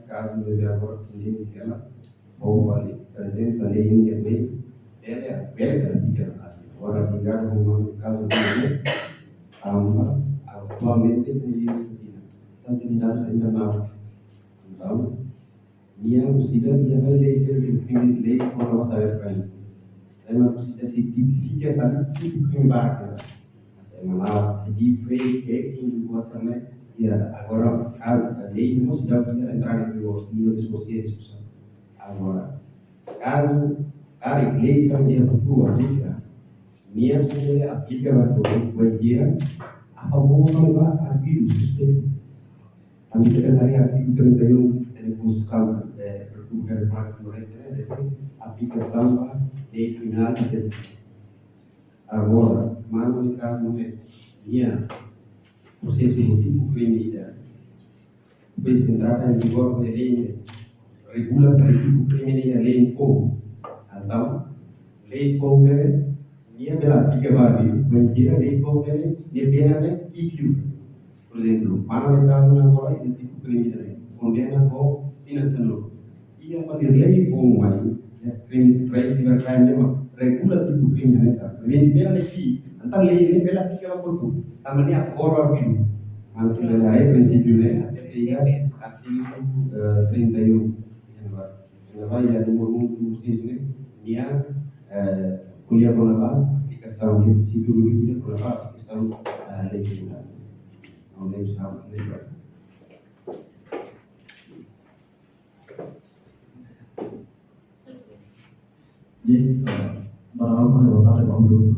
kazu ne'ebé agora, di sini, ela, ou vale, prezensa, lei, ne'ebé, bele, bele, bele, agora, ligadu ho kazu ne'e, atualmente, tantu di dalam sehingga mau. Entaun, nia husi ida iha lei sira, lei kona-ba saber kan. Ema husi ida sei tipifika kan tipu krime barak. Mas ema la, deepfake, hacking, buat sira-ne'e, iha agora, kazu, lei mós iha entrada de voz, iha diskusaun. Agora, kazu karik lei sira-ne'e iha futuru aplika, nia só bele aplika ba to'o, ba iha, a favór ba arguidu suspeitu. Ami bele haree artigu trinta e um, nia konstituisaun, eh, Repúblika Demokrátika Timor-Leste, ne'e, aplikasaun ba lei kriminál, agora, mano de kazu ne'e, nia prosesu motivu krime ida. Depois de entrada em vigor da lei, regula para tipo krime ne'e lei foun. Entaun, lei foun ne'e, nia bele aplika ba, mentira, lei foun ne'e, nia pena ne'e, pikiu. Por ezemplu, mano de kazu ne'e agora, ida tipo krime ne'e, kondena ho pena sanulu. Iha ba lei foun mai, iha krime, krime cybercrime ne'e mak regula tipu krime hanesan. Krime ne'e bele aplika, entaun lei ne'e bele aplika ba korpu. Tanba nia agora aplika. Entaun lei prinsípiu ne'e, até iha artigu, eh, trinta e um. Iha ne'ebá, iha númeru um, númeru seis ne'e, nia, eh, ko'alia kona-ba aplikasaun, nia prinsípiu, ko'alia kona-ba aplikasaun, eh, lei kriminál. Entaun, lei kriminál, lei kriminál. Jadi, eh, para alumni yang berada di bawah dulu.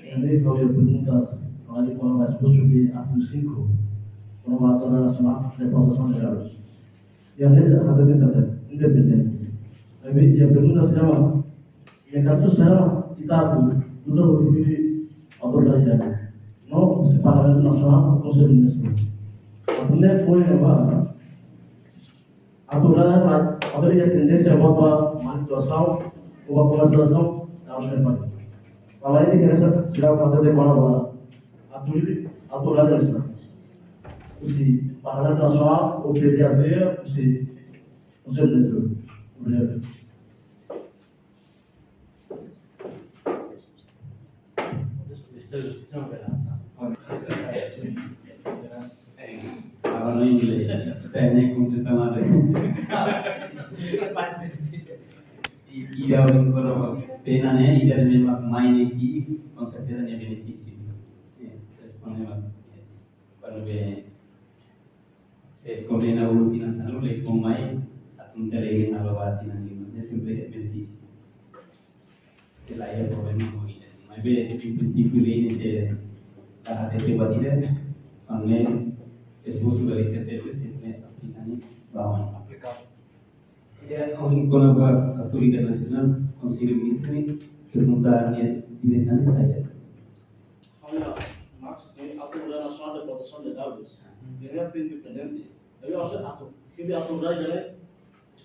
Jadi, kalau ada pergunta, kalau ada, kalau ada discusi di artikel cinco, kalau ada nasional, ada protesaun de dadus. Yang ini ada di data independen. Tapi yang pergunta saya, yang kasus saya, kita tuh, udah di autoridade. No, se Parlamentu Nasionál, Konsellu Ministru. Atu ne'e foin ne'ebá, atu ne'e, atu ne'e tendénsia ba manipulasaun, ba komersializasaun, harus dapat. Kalau ini kira-kira sudah pada di mana, mana? Atu ne'e, atu ne'e, husi Parlamentu Nasionál, ou PDAC, husi Konsellu Ministru. Obrigadu. Agora no inglés. Pena ne'e konta tamada. I, ida ohin kona-ba pena ne'e, ida ne'e mak mai ne'e ki'ik, konserteza nia benefísiu. Sin, responde mak. Kuandu be, se kondena uluk tinan sanulu, lei foun mai, atu nune'e lei ne'e halo ba tinan lima, ne'e sempre benefísiu. Ne'e la iha problema ho ida. Maibé, em princípio, lei ne'e sei la hatete buat ida, maibé, esbosu ba lei sei, sei, sei, ne'e aplika ne'e ba oin. Aplika. Ida ohin kona-ba autoridade nasionál, Konsellu Ministru ne'e, pergunta ne'e diretamente saida. Olha, Max, tem Autoridade Nacional de Proteção de Dados, que é independente. Aí, eu acho que a, que a autoridade, né?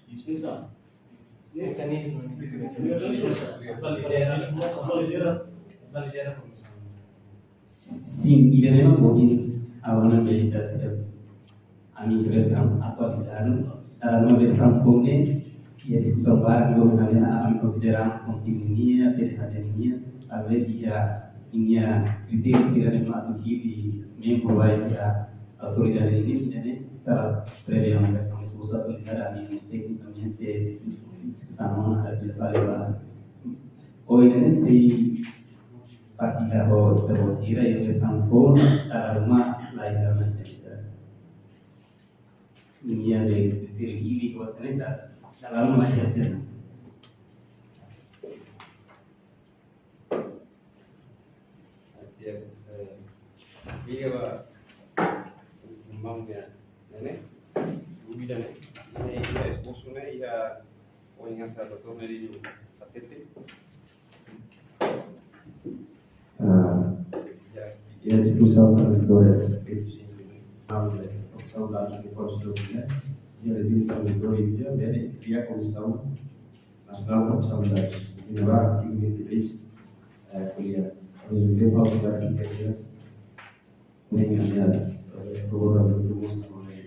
Isso, isso. Mecanismo, né? Mecanismo. Validera, validera. Sin, ida ne'e mak ohin, agora ne'e ita sudah ami versão atualizadu, dalam versão foun ne'e, iha diskusaun barak, logo na mena ami konsidera foun ninia, PDHD ninia, talvez iha ninia kritériu sira ne'ebé atu hili membru ba iha autoridade ninia, ida ne'e, para prevene versão esbosu atualizada, ami mós teknikamente, diskusaun ona, ada tidak valid ba. Ohin ne'e sei partilla ho ita-boot sira, iha versão foun, dala ruma la iha ona identidade. Ninia de, de, de, de, de, de, de, de, de, de, de, de, Artigo, eh, liga ba, vamos ver, ne'e, dúvida, ne'e, ne'e, ne'e, esbosu, ne'e, iha, ohin hanesan doutór ne'e, hatete. Ah, iha, iha diskusaun para vitória, respeito, sim, vamos ver, opsaun da, de força do, né? Iha rejime tranzitóriu, iha, bele, kria komisaun nasionál protesaun de dadus. Iha ne'ebá, artigu vinte e três, eh, ko'alia, rezolve falsidade de penas, nem a minha, eh, procurador de promoção, eh,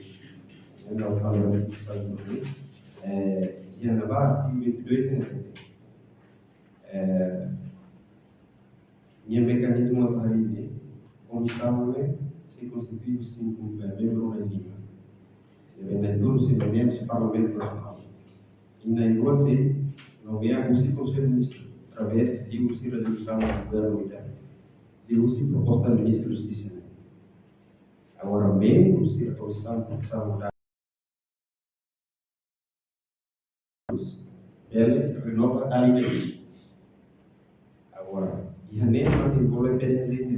eu não falo de promoção, eh, iha ne'ebá, artigu vinte e dois, ne'e, eh, nia mekanizmu atu harii ne'e, komisaun ne'e sei konstitui husi, eh, membru na'in-lima. Ne'ebé na'in-tolu sei nomeia husi Parlamentu Nasionál. I na'in-rua sei nomeia husi Konsellu Ministru, através de husi rezolusaun governu ida, liuhusi proposta Ministru Justisa. Agora, membru sira komisaun, komisaun bele renova dala ida. Agora, iha ne'e mate bole bele ne'e.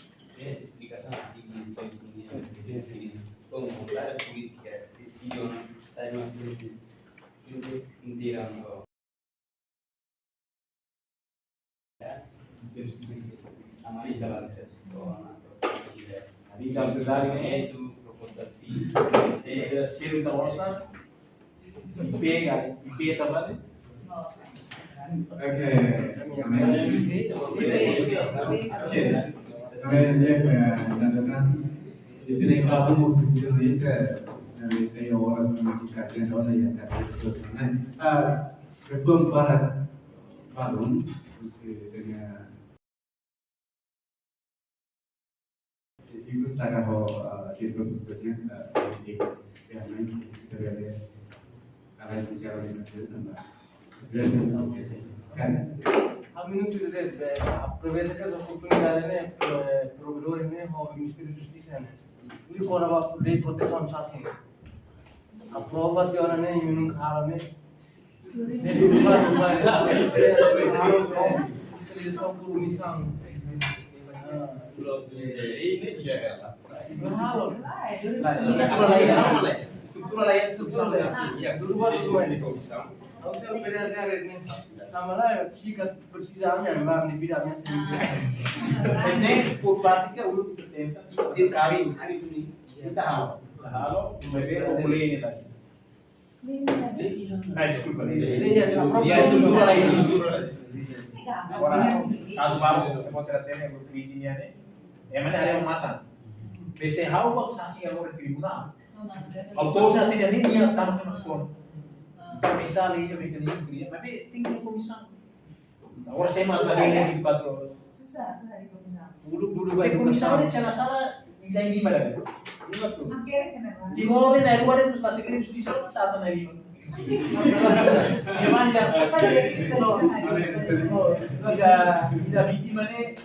Essa explicação aqui de, de, de, de, de, como mudar a política, decidiu, sabe, mas, de, de, de, de, de, Reforma para balun, terus ke dengan ibu setara ho, eh, di profesor, eh, di, ya, main, kita lihat ya. Karena esensial ini, tambah. Kan? Ha'u minutu de, de, aproveita essa oportunidade, né, eh, provedores, né, ho Ministériu Justisa, né. Uli kona-ba lei protesaun sasin. Aprova tiha ona ne'e, imi nunka halo ne'e. Ne'e buat, buat, buat, fiskalizasaun por omissão. Ah. Halo. Estrutura lain, estrutura lain. Ya, dulu baru dua ini komisaun. Ha'u sei beda dari ne'e. Sama lah, sika presiza ami, ami bá ne'e bida ami. Mas ne'e, por prátika, uluk tenta, tenta hari, hari ini. Tenta halo. Halo, bebé, o boleh ini lagi. Ah, deskulpa. Ya, estrutura lain, estrutura lain. Agora, kazu balu, eu vou tratar, eu vou crise nian ne'e. Ema ne'e haree matan. Be se ha'u bá sasin agora tribunál. Autór sa tende ne'e, nia tama kena kon. Ka misal ida mekanizmu kria, mas be tenke komisaun. Agora sei matan ne'e vinte e quatro horas. Susah, tu hari komisaun. Dulu, dulu, be komisaun ne'e sala-sala, ida ini mana? Lima tu. Akhirnya kenapa? Di mana ne'e, dua ribu pas sekali justisa sa atan lima. Gimana? Ida, ida vítima ne'e,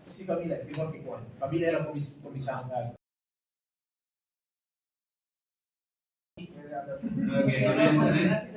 si família, di mana ke kuan? Família era komis-, komisaun. Oke, oke.